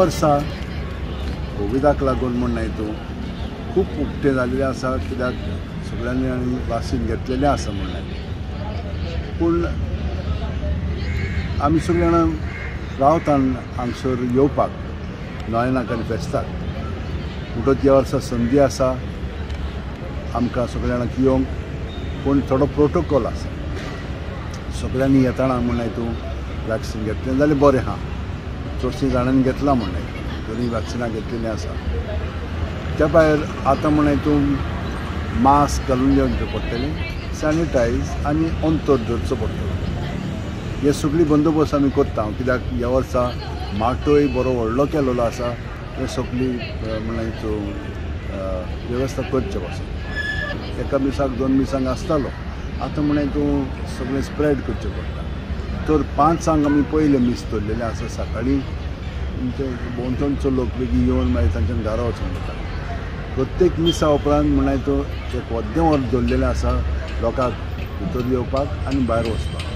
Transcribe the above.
वर्सा कोविडाक लागून म्हण न्हय तूं खूब उक्तें जाल्लें आसा, कित्याक सगळ्यांनी आनी वासीन घेतलेलें आसा म्हण न्हय. पूण आमी सगळीं जाणां रावतान हांगसर येवपाक नोयेनाक आनी फेस्ताक, म्हणटच ह्या वर्सा संदी आसा आमकां सगळ्या जाणांक येवंक. पूण थोडो प्रोटोकॉल आसा, सगळ्यांनी येतना म्हण न्हय तूं वॅक्सिन घेतलें जाल्यार बरें आहा. चडशीं जाणांनी घेतलां म्हण न्हय, दोनूय वॅक्सिनां घेतलेलीं आसा. त्या भायर आतां म्हण न्हय तूं मास्क घालून येवचें पडटलें, सॅनिटायज आनी अंतर धरचो पडटलो. हे सगळी बंदोबस्त आमी करता, कित्याक ह्या वर्सा माटोय बरो व्हडलो केलेलो आसा. हे सगळी म्हण तूं वेवस्था करचे पासून एका मिसाक दोन मिसांक आसतालो, आतां म्हण तूं सगळें स्प्रेड करचें पडटा. तर 5 आमी पयलें मीस दवरलेलें आसा. सकाळीं भोंवतणचो लोक बेगीन येवन मागीर तांच्यान घरा वचूंक जाता. प्रत्येक मिसा उपरांत म्हण तूं एक अर्दें वर दवरलेलें आसा लोकांक भितर येवपाक आनी भायर वचपाक.